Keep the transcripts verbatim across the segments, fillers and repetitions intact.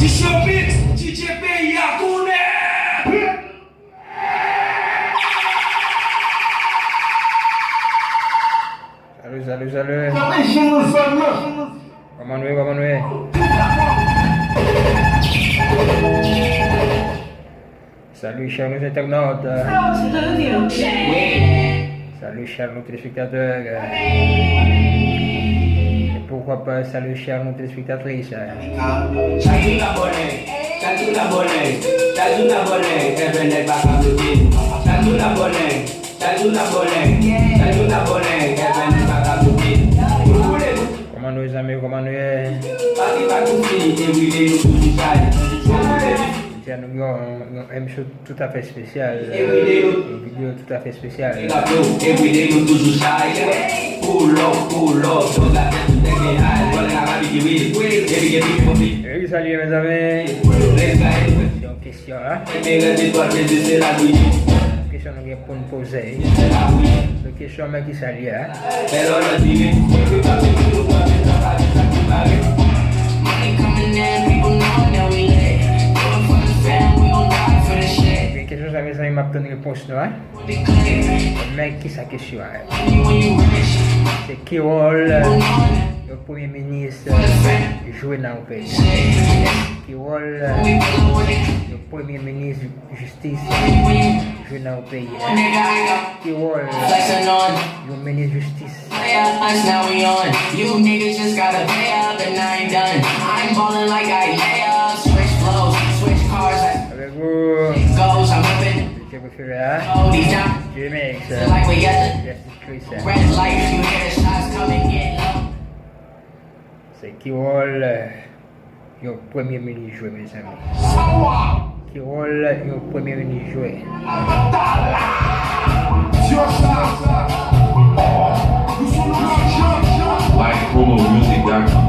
Showbiz, D J peyi a tounen! Salut, salut, salut. Kòman nou ye, kòman nou ye? Salut, chers nos internautes. Salut, chers nos téléspectateurs. Et pourquoi pas, salut, chers nos téléspectatrices. Chak jou n ap bòlè, chak jou n ap bòlè, chak jou n ap bòlè, F N L pa ka bloke n. Chak jou n ap bòlè, chak jou n ap bòlè, chak jou n ap bòlè, F N L pa ka bloke n. Nou boule nou. Kòman nou ye, zanmi? Kòman nou ye? Pati pa tou fini, everyday nou toujou chay. Nou boule nou. Jodi a nou gen yon, yon emisyon toutafè espesyal. Everyday nou. Yon videyo toutafè espesyal. Everyday nou toujou chay. Pull up, pull up, tout la tèt, tout nèg gen high. Bòlè la pa pikiwil, epi gen pikiwil. Epi salye, mezanmi. Se yon kesyon, hein? Kesyon nou gen pou n poze. Se yon kesyon, men ki sa l ye, hein? Gen kesyon sa, mezanmi, m ap tann repons nou, hein? Men ki sa kesyon a ye? Se ki wòl yon premye minis jwe nan yon peyi? Ki wòl yon premye minis jistis jwe nan yon peyi? Ki wòl yon minis jistis? Avèk ou, D J prefere a, J-Mix, Justice Chris. Se ki wòl yon premye minis jwe, mezanmi? Ki wòl yon premye minis jwe? Like promo music dot com.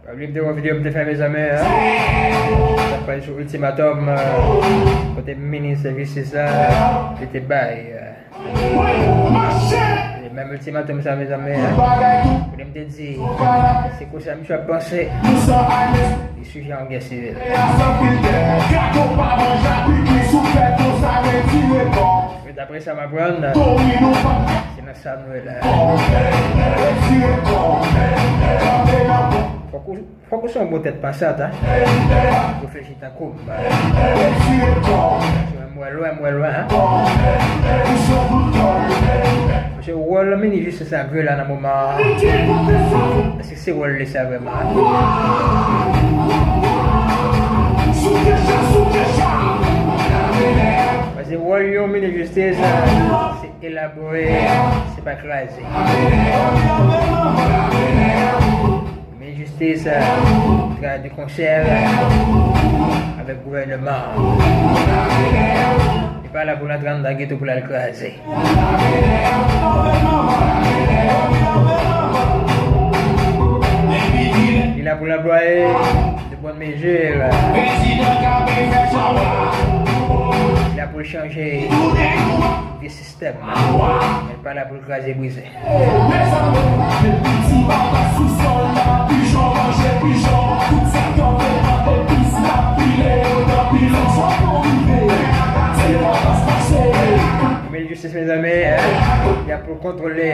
Pa bliye m te gen yon videyo m te fè, mezanmi, hein? Sa pral sou ultimatum, euh, kote minis jistis la, li te bay, euh, e menm ultimatum sa, mezanmi, hein? Kote m te di, se konsa misye ap panse, li sijè a yon gè sivil. Men daprè sa m aprann, se nan sa nou ye la. Fòk ou, fòk ou se yon bon tèt pansant, hein? Reflechi tankou m. M wè lwen, m wè lwen, hein? Paske wòl minis jistis la jwe la nan moman an, èske se wòl li sa vrèman? Paske wòl yon minis jistis, se elabore, se pa kraze. Minis jistis, euh, travay de konsè avèk gouvènman. Li pa la pou l antre anndan geto pou l al kraze. Li la pou l anplwaye de bòn mezi. Li la pou l chanje vye sistèm. Li pa la pou l kraze brize. Minis jistis, mezanmi, hein, li la pou l kontwole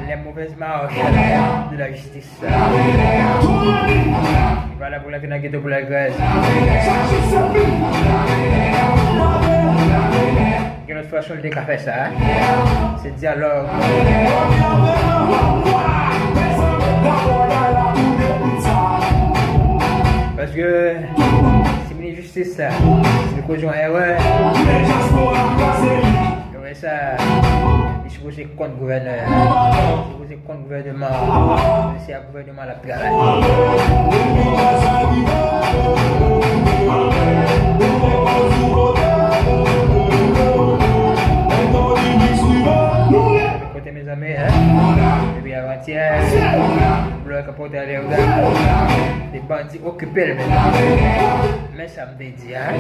les mauvaises marches de la justice. Li pa la pou l antre nan geto pou l al kraze. Gen lòt fason li te ka fè sa, hein? Se dyalòg. Paske si minis jistis la, si li koze yon erè, erè sa, li sipoze kont gouvènè a. Li sipoze kont gouvènman an. Se a gouvènman l ap travay. Kote, mezanmi, hein? Kote ale, yo gade, se bandi okipe l menm. Men sa m te di a.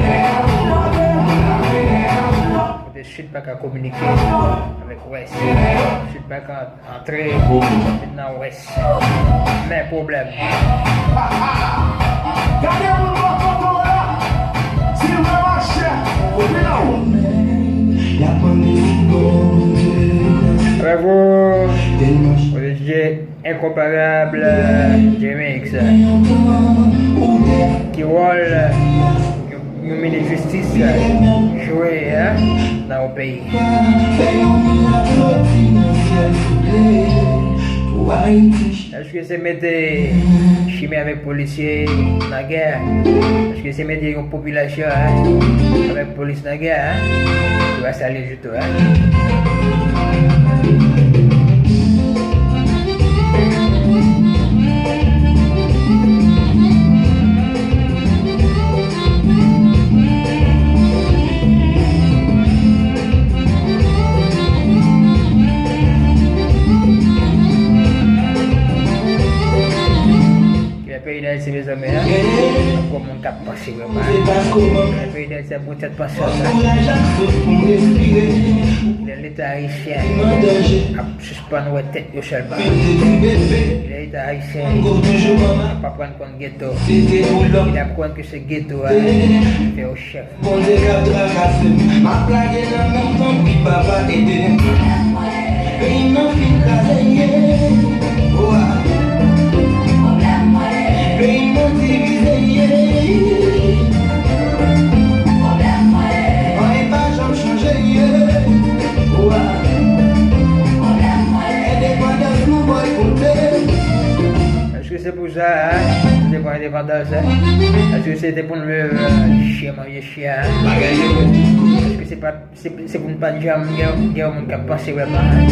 Kote Sud pa ka kominike avèk West. Sud pa ka antre nan West. Men pwoblèm. Gade moun bò kote w la. Si l wè machè, ou vin nan. Bravo. Kote D J Enkonparab, euh, J-Mix, euh, ki wòl, euh, yon, yon minis jistis, euh, jwe, hein, nan yon peyi? Èske se mete chimè avèk polisye nan gè? Èske se mete yon popilasyon, hein, avèk polis nan gè, hein? Yo va salye tou, hein? Ki lè peyi Dayiti, mezanmi, hein? Anpil moun k ap panse vrèman, hein? Ki lè peyi Dayiti ap gon tèt panse ansanm? Ki lè Leta ayisyen ap sispann wè tèt yo sèlman? Ki lè Leta ayisyen ap aprann konn geto? Ki lè ap konn ke se geto a ki fè yo chèf? Bondye k ap travèse m, m ap lage nan men w, tanpri, Papa, ede m. Peyi m nan fin kraze, ye. Oa. Peyi m nan divize, ye. Anyen pa janm chanje, ye. Oa. Endepandans nou bòykote. Èske se pou sa, hein, nou te pran endepandans, hein? Èske se te pou nou, euh, chyen manje chyen, hein? Bagay yo. Èske se pa, se, se pou nou pa t janm gen, gen yon moun k ap panse vrèman, hein?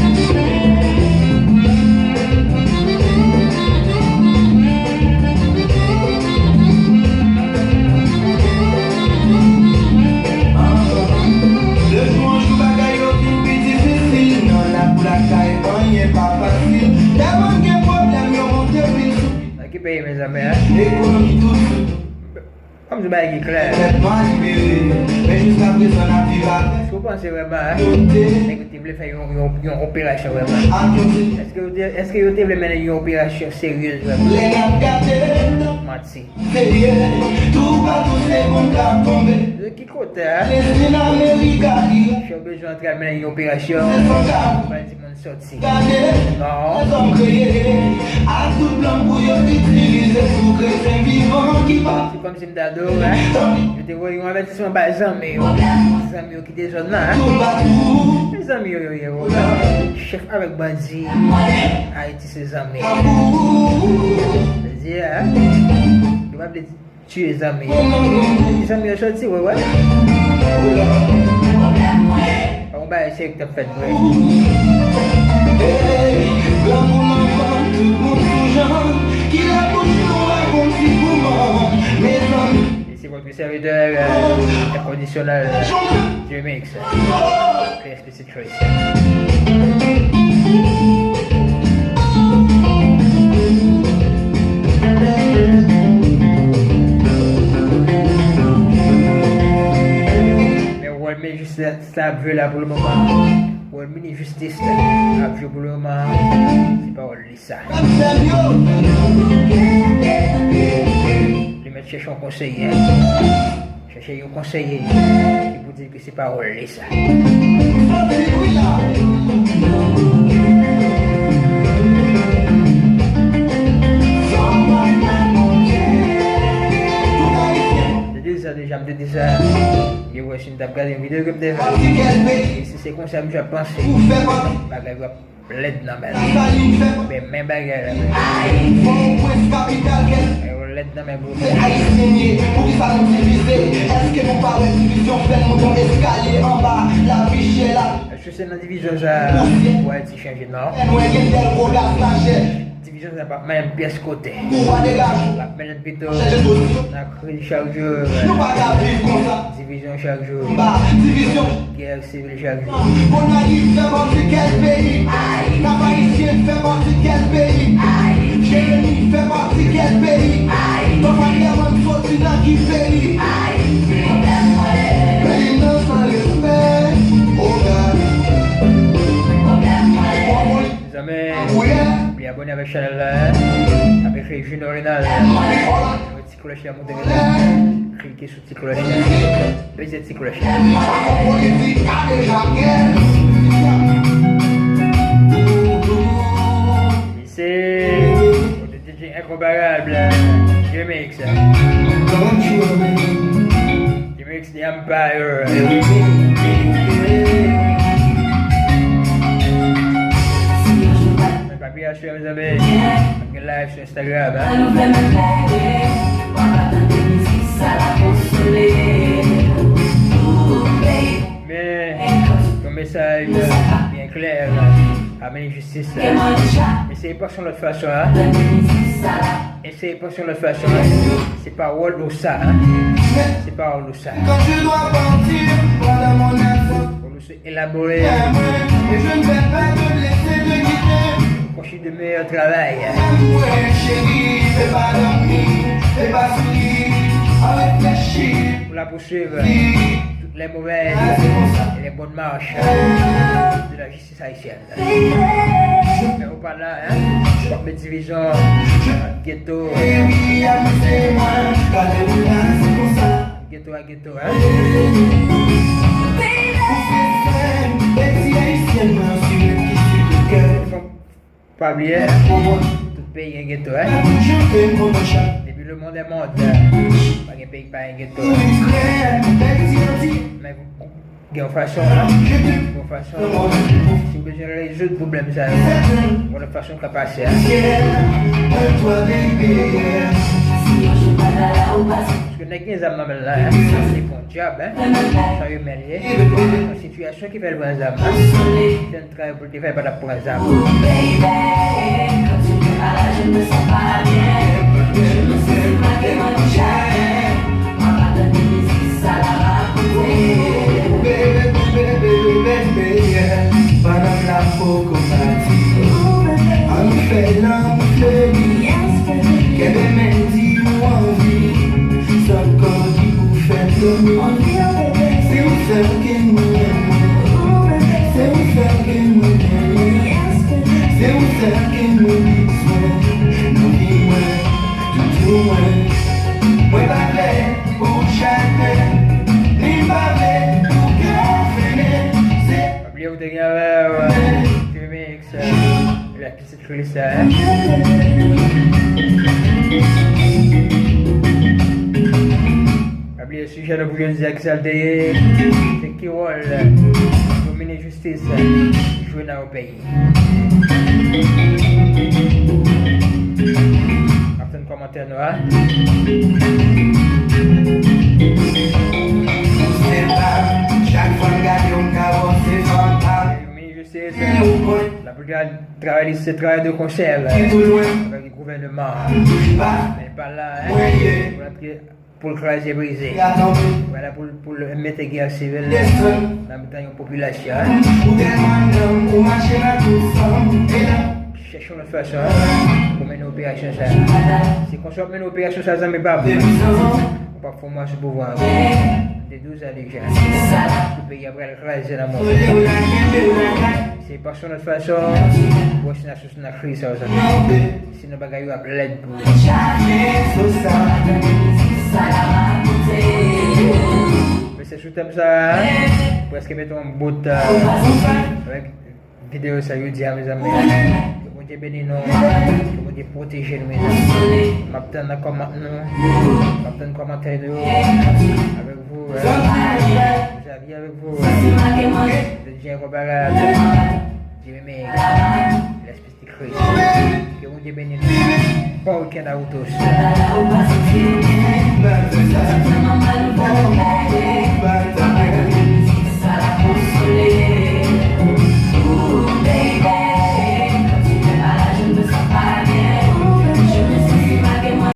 De jou an jou, bagay yo vin pi difisil. Nan lakou lakay, anyen pa fasil. Tèlman gen pwoblèm, yo monte pil sou pil. Nan ki peyi, mezanmi, hein? Ekonomi tout sou. Kòm se bagay ki klè. Pèp nwa libere, men jiskaprezan n ap viv avèk. Èske w panse vrèman, hein, nèg yo te vle fè yon, yon, yon operasyon vrèman? Èske yo te, èske yo te vle mennen yon operasyon seryez vrèman? Lè n ap gade. Manti. Serye, toupatou se bon k ap tonbe. De ki kote, hein? Palestin, Amerik, Irak. Si yo bezwen antre al mennen yon operasyon, se son ka. Ou pral di moun soti. Gade, non. Lèzòm kreye, ak tout plan pou yo itilize sou kretyen vivan ki pa. Se kòmsi m ta di w, hein, yo te voye yon avètisman bay zanmi yo. Zanmi yo kite zòn nan, hein. Toupatou. Men zanmi yo, yo ye, yo. Chèf avèk bandi, Ayiti se zanmi. Sa vle di, hein, yo pa vle di tiye zanmi yo. Zanmi yo soti, wè, wè. Pa yon bagay serye k t ap fèt vre. Hey, grangou nan vant, tout moun sou janm. Kilè bouch nou a gon ti gouman, mezanmi. Et c'est votre serviteur, euh, inconditionnel, euh, J-Mix. Très explicite. Men wòl minis jistis la ap jwe la pou le moman. Wòl minis jistis la ap jwe pou le moman, se pawòl li sa. Li mèt chèche yon konseye. Chèche yon konseye ki pou di l ke se pawòl li sa. M te di sa deja, m te di sa. Yo wè si m t ap gade yon videyo ke m te fè. E si se konsa misye ap panse, bagay yo ap lèd nan men l. Men, men bagay la, men. Fò yon prens kapital gen. Yo lèd nan men gwo. Se ayisyen ye, poukisa nou divize? Èske nou pa wè divizyon fè nou yon eskalye anba lavi chè la? Èske se nan divizyon sa pou Ayiti chanje, non? Fè nou gen tèl odas lajè. Divizyon sa p ap mennen n pyès kote. Pouvwa degaje. L ap mennen n pito nan kriz chak jou. Nou pa ka viv konsa. Divizyon chak jou. Anba divizyon. Gè sivil chak jou. Gonayiv fè pati kèl peyi? Kap Ayisyen fè pati kèl peyi? Fè pati kèl peyi? Tan fami a bann soti nan ki peyi? Peyi nan san respè. Oh God. Zanmi, oubli abòne avèk chanèl la, hein? Avèk Junior Renal. Ti klòch la monte, klike sou ti klòch la. Peze ti klòch la. Misye, le D J incomparable, J-Mix. J-Mix the Empire. Men pa bliye asire, mezanmi, ap gen live sou Instagram, hein. Men yon mesaj byen klè, pa menm jistis. Eseye panse yon lòt fason, hein. Eseye panse yon lòt fason, hein. Se pawòl ou sa, hein. Se pawòl ou sa. Quand je dois partir, pendant mon absence, Elabore. Konstwi de meyè travay. Pou la poursuivre toutes les mauvaises et les bonnes marches de la justice haïtienne. Men ou pa la, hein? W ap met divizyon ant geto. Geto a geto, hein? Fò pa bliye, tout peyi gen geto, hein? Depi le monde est monde, pa gen peyi ki pa gen geto. Men gen yon fason, hein? Gen yon fason. Si w bezwen rezoud pwoblèm sa yo, gen yon lòt fason k ap pase, hein? Paske nèg gen zam nan men l la, hein? Li pran djab, hein? Sa yo men l ye. Sitiyasyon ki fè l pran zam nan. Se yon travay pou l te fè, l pa t ap pran zam. Pandan m la poko pati, ann fè lanmou flèri. Kenbe men m di ou anvi. Sa kò ki pou fè m dòmi. Se ou sèl ke mwen renmen. Se ou sèl ke mwen renmen. Se ou sèl ke mwen bezwen. Nan vi mwen, toutou mwen. Mwen pa vle pou chagren. Ni m pa vle pou kè w fennen. Se Pa bliye ou te gen avè w, J-Mix, la pitit Chris la, hein? Pa bliye sijè nou pou jodi a, ki sa l te ye? Se ki wòl domine jistis jwe nan yon peyi? N ap tann kòmantè nou a. Se pa chak fwa m gade w, m ka wè w se fanm pa m. Domine jistis. La pou travay li, se travay de konsè avèk gouvènman. Men l pa la, hein, pou l antre, pou l kraze brize. Vwala, pou l, pou l mete gè sivil nan mitan yon popilasyon, hein. Chèche yon lòt fason, hein, pou mennen operasyon sa. Se konsa w ap mennen operasyon sa, zanmi pa m. Ou p ap fè mwa sou pouvwa a. De douz a deja. Pou peyi a pral kraze nan mòn. Se pa yon lòt fason pou wè si n a soti nan kriz sa yo, zanmi. Sinon bagay yo ap lèd pou ou. Men se sou tèm sa a, prèske mete yon bout, euh, avèk videyo sa yo di a, mezanmi. Ke Bondye beni nou. Ke Bondye pwoteje nou, mezanmi. M ap tann nan kòmant nou. M ap tann kòmantè nou. Avèk vou, euh, Xavier avèk vou, euh, le Dieu incomparable, Jeremy, lespri de Christ. Ke Bondye beni nou. Bon week-end à vous tous.